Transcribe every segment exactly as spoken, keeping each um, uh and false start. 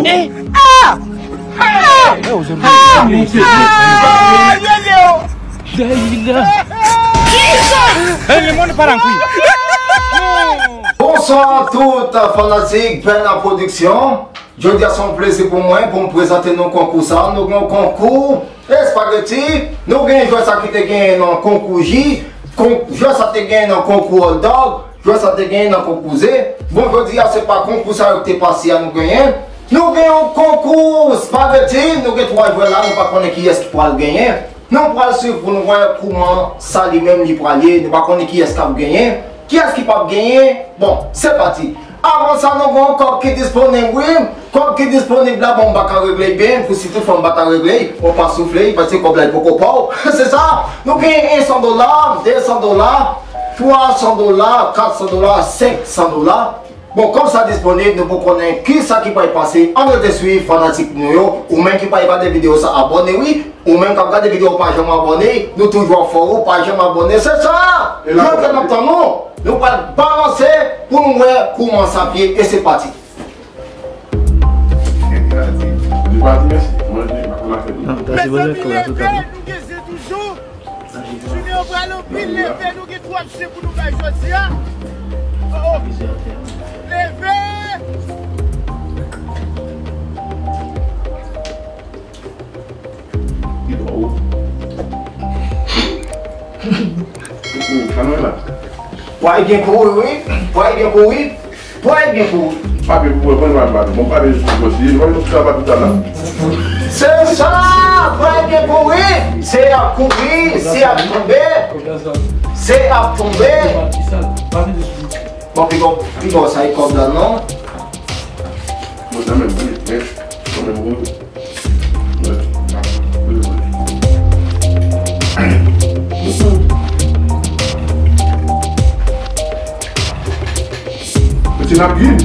Eh! Ah! Ah! Ah! Dayila! Eh, le monde part en couille. Bonswa tout fanatik Pèna Production. Jodi a se yon plezi pou mwen pou m prezante nou konkou sa. Nou gen yon konkou espageti. Nou gen jwè sa ki te genyen nan konkou ji. Kon, jwè sa te genyen nan konkou hot dog. Jwè sa te genyen nan konkou ze. Bon, jodi a se pa konkou sa yo ki te pase a nou genyen. Nou gen yon konkou espageti. Nou gen twa jwè la. Nou pa konnen kiyès ki pral genyen. Nou pral swiv pou nou wè kouman sa li menm li pral ye. Nou pa konnen kiyès k ap genyen, kiyès ki p ap genyen. Bon, se pati. Avan sa, nou gen yon kòb ki disponib, wi. Kòb ki disponib la, bon, m pa ka regle l byen. Pou si tout fwa m pa ka regle l, ou pa soufle l, paske kòb la, li poko pa w. Se sa. Nou genyen san dola, de san dola, twa san dola, kat san dola, senk san dola. Bon, kòb sa disponib, nou poko konnen kisa ki pral pase. Ann rete swiv fanatik nou yo. Ou menm ki pa gade videyo sa, abòne wi. Ou menm k ap gade videyo, ou pa janm abòne. Nou toujou ap fè w pa janm abòne. Se sa! Yo ke n ap tann nou. Nou pral balanse pou nou wè kouman sa ap ye. E se pati. Mezanmi, leve, nou gen ze toujou. Jounen an pral anpil, leve, nou gen twa se pou nou bay jodi a. Oh, oh. Leve! Li twò wo. Sa nou la. Pway gen kouri, wi. Pway gen kouri. Pway gen kouri. Pa gen kouri, mwen pa bat. Bon, pa gen kouri, si, mwen nou sa bat tout la. Se sa, pway gen kouri. Se ap kouri, se ap tonbe. Se ap tonbe. Bon, pi bon, pi bon, sa e kòb la, non? Bon, sa menm, wi, men, sa menm, wi. Mete n ap gid.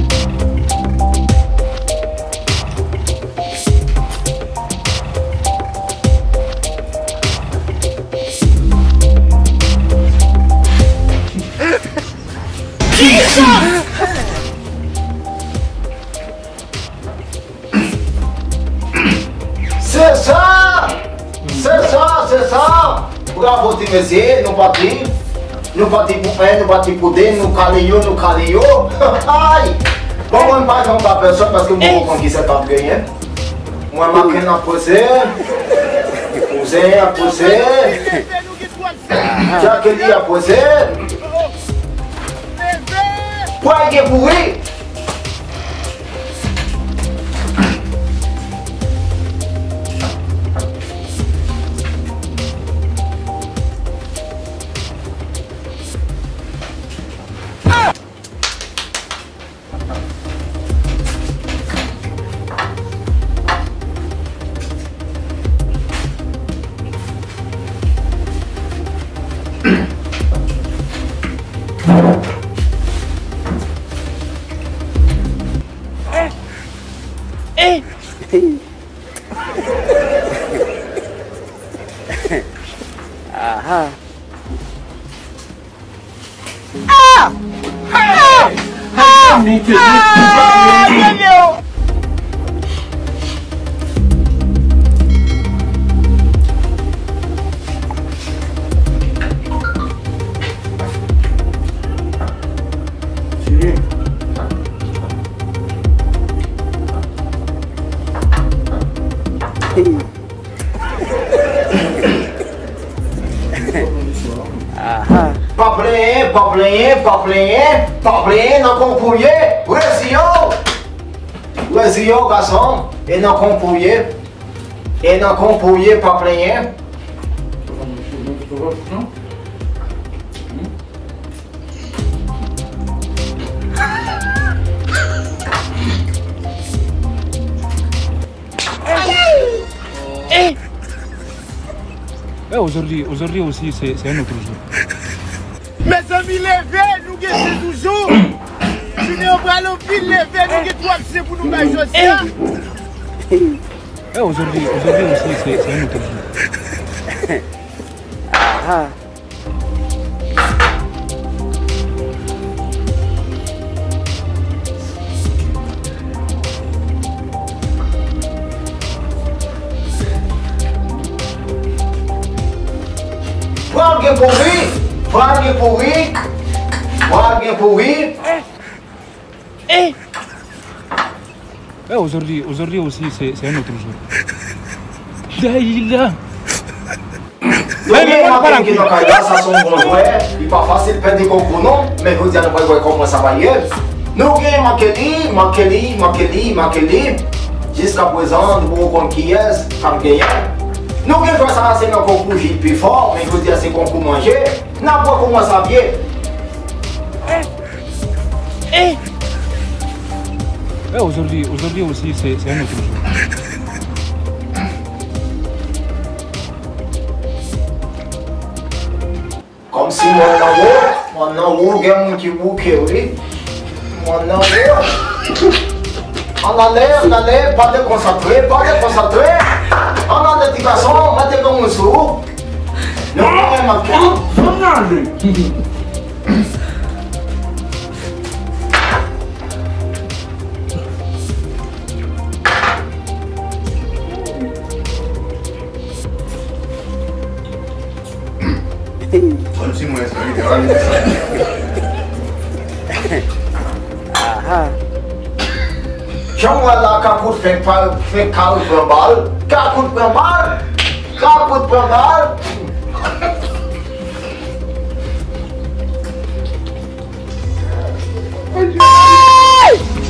Se sa! Se sa, se sa! Bravo ti mesye, nou pati. Nou pati pou en, nou pati pou de, nou kale yo, nou kale yo. Ay! Bon, mwen pa janm ba pèsòn paske mwen konn kisa k ap genyen. Mwen make n ap poze. Poze, ap poze. Jakeli ap poze. Pway gen kouri. Aha. Ah! Ah! Ah! Ah! Yo, yo! Aha. Pa plenyen, pa plenyen, pa plenyen, pa plenyen, nan konkou ye. Reziyen w. Reziyen w, gason. E nan konkou ye. E nan konkou ye, pa plenyen. Eh! Eh, aujourd'hui, aujourd'hui aussi, c'est, c'est un autre jour. Mezanmi, leve, nou gen se toujou. Jounen an pral anpil, leve, nou gen twa se pou nou bay jodi a. Eh, aujourd'hui, aujourd'hui aussi, c'est, c'est un autre jour. Ah. Kouri! Pral gen kouri! Pral gen kouri! Eh! Eh, aujourd'hui, aujourd'hui aussi, c'est, c'est un autre jour. Daïla! Nou gen Marc-Henry ki nan kay la, sa se yon bon jwè. Li pa fasil pèdi konkou non, men jodi a nou pral wè kòman sa va ye. Nou gen Marc-Henry, Marc-Henry, Marc-Henry, Marc-Henry. Jiska prezan, nou poko konn kiyès k ap genyen. Nou gen jwè sa se nan konkou Jil pi fò, men jodi a se konkou manje. N ap wè kòman sa ap ye. Eh, aujourd'hui, aujourd'hui aussi, c'est, c'est un autre jour. Kòmsi mòn nan wo, mòn nan wo, gen moun ki bouke, wi. Mòn nan wo. Ann ale, ann ale, pa dekonsantre, pa dekonsantre. Ann ale, ti gason, mete granmoun sou ou. Non, non, m ap fè. Ann ale. Bon, ti mwen sa, li te pale de sa. Aha. Jan w wè la, Kakout fenk pa, fenk Kakout pran bal. Kakout pran bal. Kakout pran bal.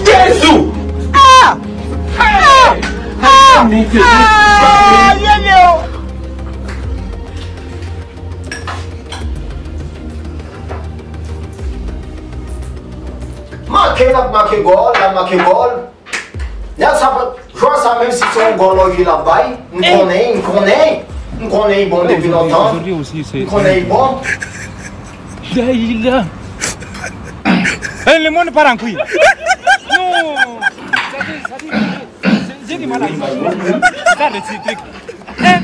Jezi! Ah! Ah! Ah! Ah! Yo, yo! Make, l ap make gòl, l ap make gòl. Nèg sa, jwè sa, menm si se yon gòl oje l ap bay, m konnen, m konnen, m konnen li bon depi lontan. M konnen li bon. Daïla. Eh, le monde part en couille. Non. Sa di, sa di, je, je dis malade. Regarde ce truc. Eh.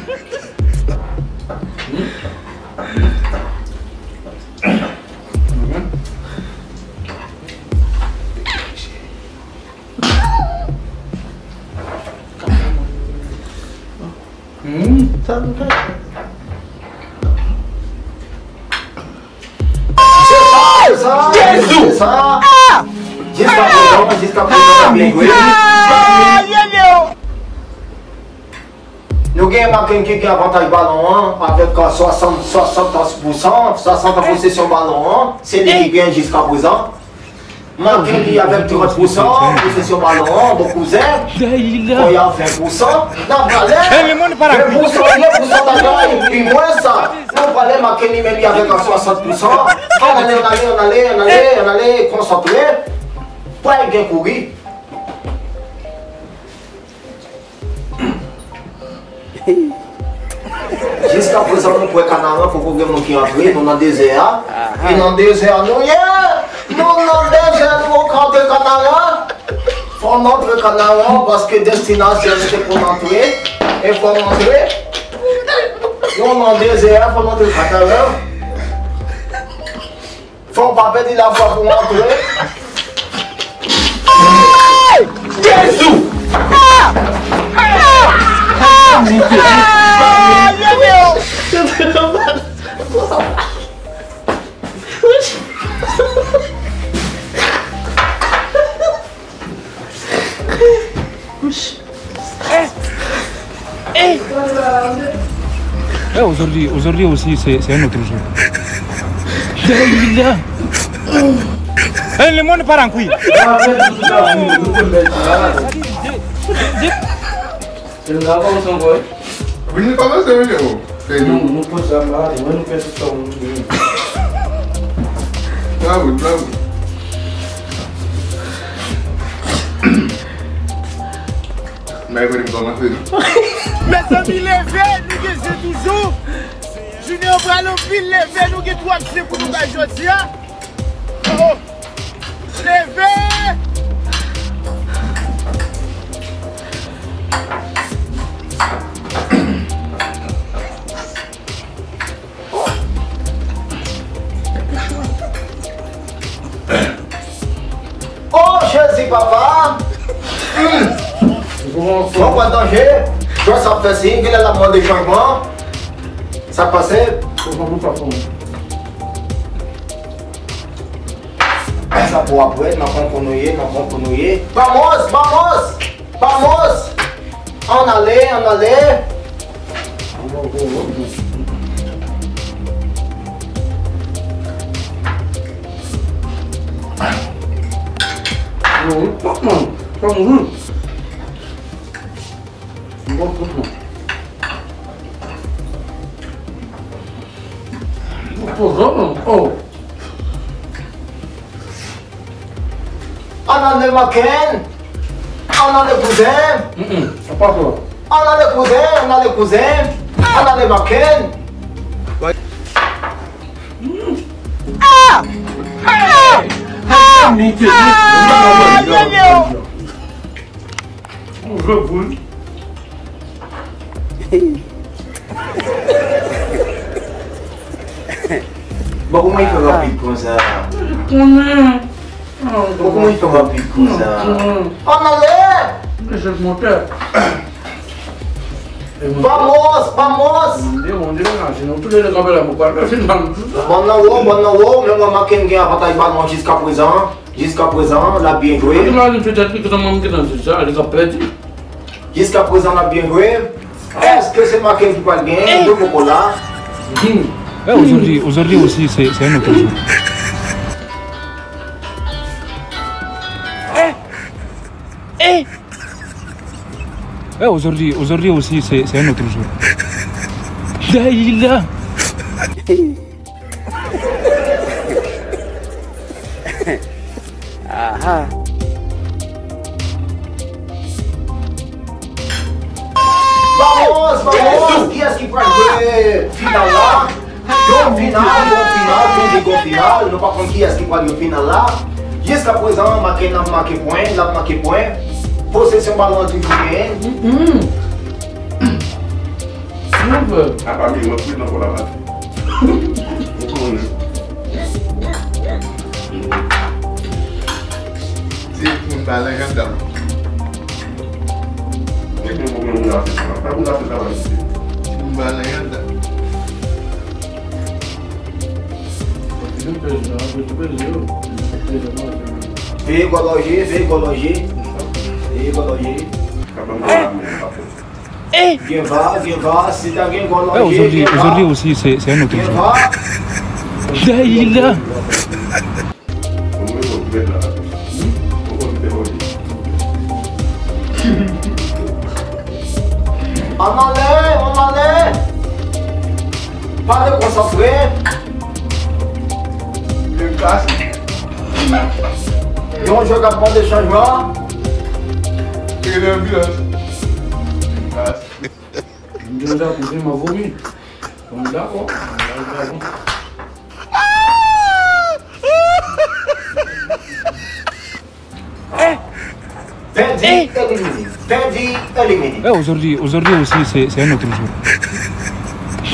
Hmm, sa nou fè? Se sa, se sa, se sa. Jiska prezan, jiska prezan, byen jwe. Nou gen Marc-Henry ki gen avantaj balon an avèk, euh, swasant, swasant pou san, swasant an posesyon balon an. Se li ki gen jiska prezan. Marc-Henry avèk trant pou san posesyon balon an, bon kouzen. Konya ven pou san. N ap prale. Ven pou san, ven pou san, ta jay pi mwens sa. N ap prale, Marc-Henry menm li avèk swasant pou san. Ann ale, ann ale, ann ale, ann ale, ann ale, konsantre. Pral gen kouri. Jiska prezan, nou kwè Kanaran, poko gen moun ki antre, nou nan dezè a. E nan dezè a nou ye! Nou nan dezè, nou antre Kanaran. Fò n antre Kanaran, paske destinasyon nou se pou n antre. E fò n antre. Nou nan dezè a, fò n antre Kanaran. Fò w pa pèdi lafwa pou w antre. Jezi! Eh, aujourd'hui, aujourd'hui aussi, c'est, c'est un autre jour. Daïla. Eh, le monde part en couille. Vini pa pase, wi, o. Fè nou. Nou, nou poze anba, e mwen nou fè tout sa nou vle. Bravo, bravo. Mèkredi m kòmanse, non? Mezanmi, leve, nou gen je toujou. Jounen an pral anpil, leve, nou gen twòp je pou nou bay jodi a. Oh, oh. Leve! Oh, Jezi, papa! Hmm. Bon, bon, danje. Jwè sa ap fè siy, genlè l ap mande chanjman. Sa k pase? Vamos, vamos. Sa pou apre, nan konkou nou ye, nan konkou nou ye. Vamos, vamos! Vamos! Ann ale, ann ale! Oh. Ann ale Maken! Ann ale kouzen! Mm-mm, sa pa fò. Ann ale kouzen, ann ale kouzen! Ann ale Maken! Ah! Ah! Ah! Mete, mete. Ah! Mete. Mete. Bon, kòman li fè rapid konsa? Konnen. Bon, kòman li fè rapid konsa? Konnen. Ann ale! Mesye montè. Vamos, vamos! Mande, mande, mande, sinon tou lè kanpe la, mwen pral fè final. Bon, nan wo, bon, nan wo, men mwen Maken gen avantaj ba nou jiskaprezan. Jiskaprezan, l ap byen jwe. Ou imajine petèt li, kòman m gentan di sa, li ka pèdi. Jiskaprezan, l ap byen jwe. Èske se Maken ki pral genyen? De koko la. Eh, aujourd'hui, aujourd'hui aussi, c'est, c'est un autre jour. Eh, eh. Eh, aujourd'hui, aujourd'hui aussi, c'est, c'est un autre jour. Daïla. Aha. Vamos, vamos! Kiyès ki pral jwe final la? Yon final, yon final, tonbe yon final. Nou pa konn kiyès ki pral jwe final la. Jiskaprezan, Maken ap make pwen, l ap make pwen. Posesyon balon an toujou genyen. Mm-mm. Apa mi mwen prit nan kò la pati. Ou konnen. Ti moun ba lè ganda. Ti moun ba lè ganda. Veye gòlòje, veye gòlòje. Veye gòlòje. Gen va, gen va, si ta gen gòlòje, aujourd'hui, aujourd'hui aussi, c'est, c'est un autre jour. Gen va. Daïla. Ann ale, ann ale. Pa dekonsantre. Yon jwè k ap mande chanjman. Rele anbilans. M deja koze, m a vomi. Bon, dakò. Pèdi, elimine. Pèdi, elimine. Eh, aujourd'hui, aujourd'hui aussi, c'est, c'est un autre jour.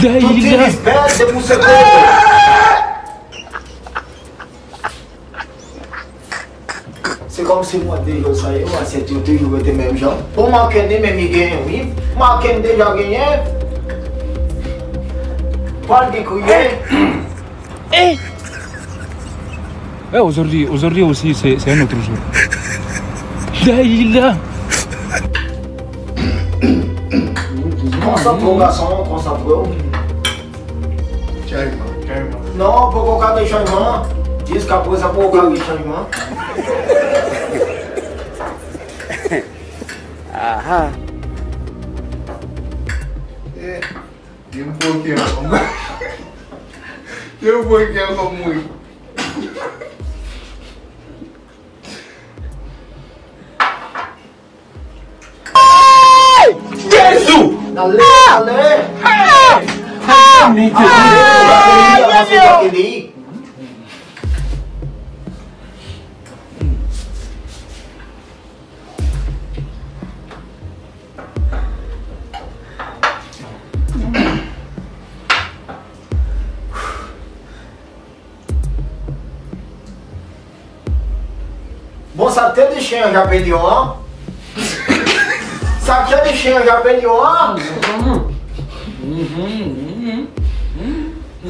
Tout ti rispè, se pou se pou. Se kòmsi mwen te jwe sa yo, asyèt yo toujou rete menm jan. Bon, Maken ni menm li genyen, wi. Maken deja genyen. Pral dekriye. Eh, aujourd'hui, aujourd'hui aussi, c'est, c'est un autre jour. Daïla. Konsantre w, gason, konsantre w. Chanjman, chanjman. Non, poko ka gen chanjman. Jiskaprezan, poko ka gen chanjman. Aha. Eh, yo bloke ankò. Yo bloke ankò, mouri. Jezi! Dale, dale! Bon, sa tèt de chen an k ap pedi yo an. Sa tèt de chen an k ap pedi yo an. Mhm, mhm, mhm.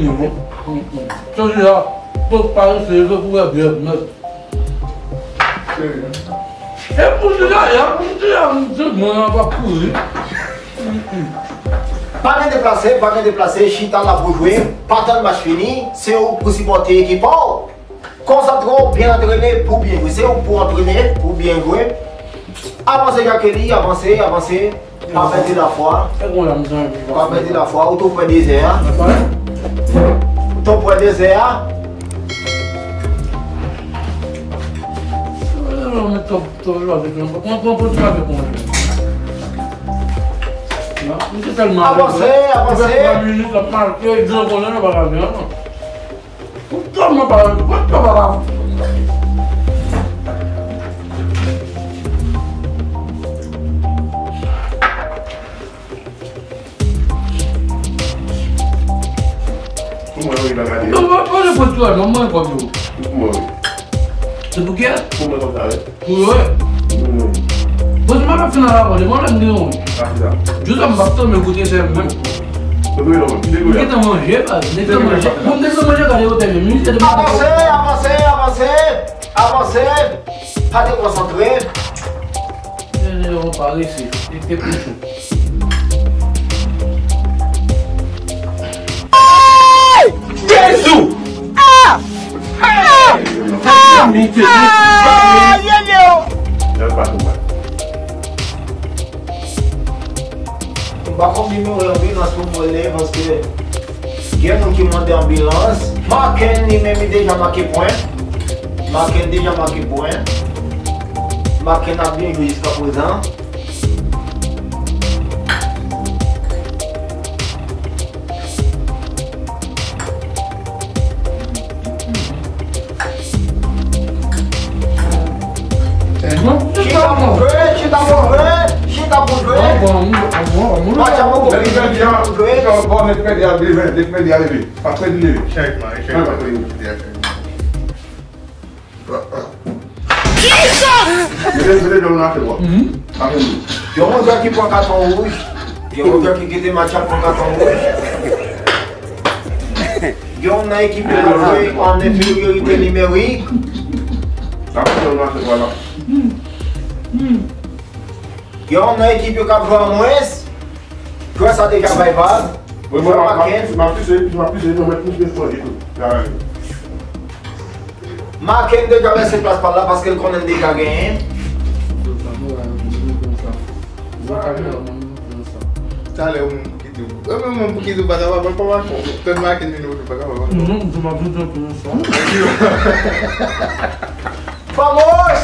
vini, wi. Sòti la, pou pa eseye, se pou wè byen, mèt. E pou di la, ya, pou di la, m di mwen an pa kouri. Pa gen deplase, pa gen deplase, chita la pou jwe, pa tann match fini, se ou pou sipòte ekip pa w. Konsantre w, byen antrene pou byen jwe, se ou pou antrene pou byen jwe. Avanse, Jacqueline, avanse, avanse. Pa pèdi lafwa. Pa pèdi lafwa, ou tou pran dezè a. Ou tou pran dezè a. Avanse, avanse. Ou tèlman pa, ou tèlman pa. Pou mwen, wi, nan gade. Non, mwen, mwen, mwen, mwen, mwen, mwen, mwen, mwen. Pou mwen, wi. Se pou kè? Pou mwen, konsa, wi. Wi, wi. Bon, se pa fin a la, bon, depi lè m gen yon. Sa, se sa. Jodi a, m p ap tann, men kote se menm. Kote non, ki degouyad. M gentan manje, baz. M gentan manje. Bon, m gentan manje, gade yo tèlman. Avanse, avanse, avanse. Avanse. Pa dekonsantre. Yo parese. Li te pou chou. Jezi! Ah! Ah! Ah! Ah! Yo, yo! M pa konn nimewo anbilans pou m rele paske gen moun ki mande anbilans. Maken li menm li deja make pwen. Maken deja make pwen. Maken ap byen jwe jiska prezan. Chita pou jwe, chita pou jwe, chita pou jwe. Match ap pou jwe. Nèg pèdi a, nèg pèdi a leve, nèg pèdi a leve. Pa pèdi leve. Echèk, man, echèk. Mete, mete djòl nan afè w. Afè nou. Gen yon jwè ki pran katon wouj. Gen yon jwè ki kite match la pran katon wouj. Gen yon nan ekip yo k ap jwe an enferyorite nimerik. Afè djòl nan afè w la. Gen yon nan ekip yo k ap jwe an mwens. Jwè sa deja bay bal. Mwen, mwen, m ap, m ap pise, m ap pise, mwen mèt plis de fò etou. Maken deja lèse plas pa l la paske l konnen l deja genyen. Talè ou menm pou kite ou. Ou menm pou kite ou pa kapab, pa kapab. Tann Maken vini ou pa kapab. Non, m ap vin tankou yon sa. Famos!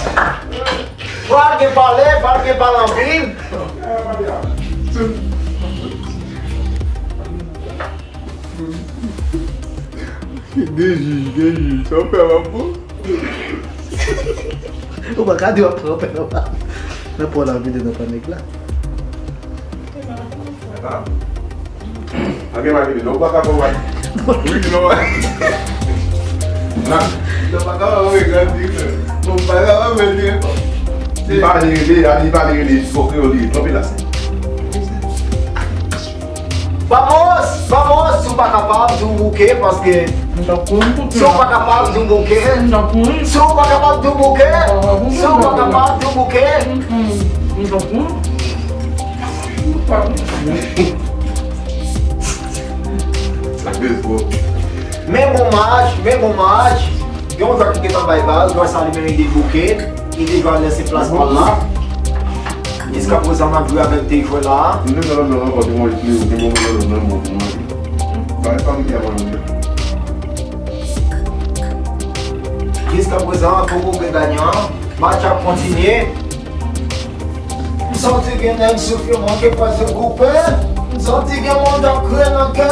Pa gen pale, pa gen pale anpil. Gen jij, gen jij, sa w fè w ap bon? Ou pa ka di w ap pran pè nan pa. Nan pa w la vide nan pa nèg la. Pa gen mari li, non, ou pa ka pran mari. Wi, non. Non, pa ka pran mari, grandi, frè. Bon, pa ka pran mari, frè. Li pa vle rele, li pa vle rele, fò kreyòl li, kanpe la, sè. Vamos, vamos, si w pa kapab, di w bouke, paske si w pa kapab, di w bouke. Si w pa kapab, di w bouke. Si w pa kapab, di w bouke. Men bon match, men bon match. Gen yon jwè ki gentan bay bal, jwè sa li menm li debouke, li deja lèse plas pa l la. Jiska prezan m ap jwe avèk de jwè la. Jiska prezan, Togo gen ganyan. Match ap kontinye. M santi gen nèg soufri manke pase goupe. M santi gen moun k ap kriye nan kè.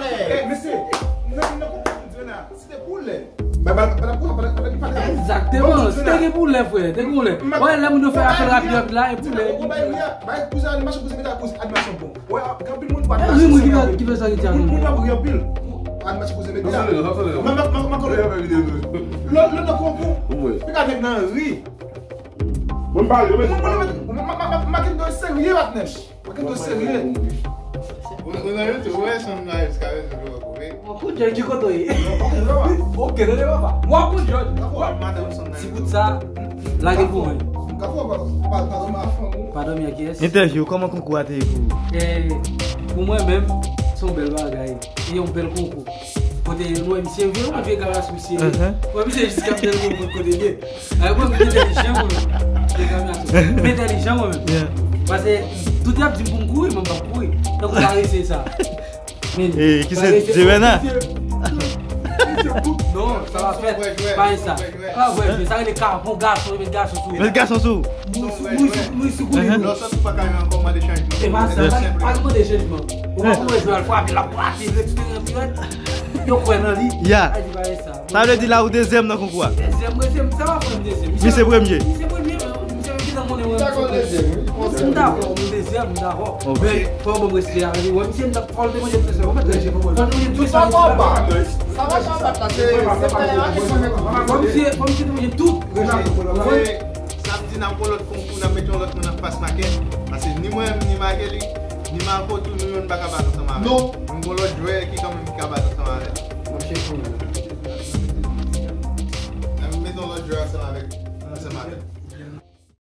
Hey, mesye, nan, nan konprann Diana, se te pou lè. Ba, ba, ba, ba, ba, ba, ba, ba, Egzakteman, se te gen pou lè, frè, te gen pou lè. Wè, lè moun yo fè apèl rapid, rapid la, e pou lè. Ba, ba, kouzen, animasyon kouzen mete a koz animasyon bon. Wè, gen anpil moun pa animasyon. Wi, moun ki fè, ki fè sa ki di a moun. Moun ap ri anpil. Animasyon kouzen mete a. Mwen, mwen, mwen, mwen, lè, lè nan konkou, wi, piga nèg nan ri. Mwen pa ri, mwen. Mwen, mwen, mwen, mwen, mwen, mwen, mwen, mwen, mwen, serye, patnè. Mwen gen dosye serye. Ou, ou nan YouTube, ou wè son nan jiska rezo dlo wè koupe. Mwen konn Jòj ki kote w ye. Ok, tande papa. Mwen konn Jòj. Ti bout sa, lage pou mwen. Padon, mi ak yes. Entèvyou, kòman konkou a te ye pou ou? Eh, pou mwen menm, se yon bèl bagay. E yon bèl konkou. Kote nou wè misye, vre, nou wè vye galas misye. Wè misye jiska misye l konn kote l ye. Ay, mwen, m entèlijan mwen menm. M entèlijan mwen menm. Paske tout y ap di m pou m kouri, mwen m p ap kouri. Tankou parese sa. Men, eh, ki se parese, Jevena? Non, sa va fèt. Pa e sa. Pa vre, men sa rele kapon gason, met gason sou. Met gason sou. Mwen sou, mwen sou, mwen sou kouri. Lè w santi w pa ka jwe ankò, mande chanjman. E pa sa, pa, pa mande chanjman. Ou pa konn jwe al frape, l ap frape, l ap frape. Yo kwè nan li. Ya. Ay, di pa e sa. Sa vle di la ou dezyèm nan konkou a? Dezyèm, mwen se, sa pa fè m dezyèm. Misye premye. Misye premye, men misye ki nan konnen mwen. M dakò, m dezyèm, m dakò. Ok. Men fò w ban m respè a, wi. Wè, misye, m t ap fò l te manje plis, wè, mwen te manje, fò l te manje plis. Sa va pa bat la, se, se fè a ki konnen. Fò misye, fò misye te manje tout. Sa m di n ap gon lòt konkou, n ap mete yon lòt moun anfas Makè. Paske ni mwen menm, ni Makè li, ni Marco tou, nou youn pa ka bat ansanm avè l. Non. Nou gon lòt jwè ki kanmenm ki ka bat ansanm avè l. Mwen chèche yon. N ap mete yon lòt jwè ansanm avè l.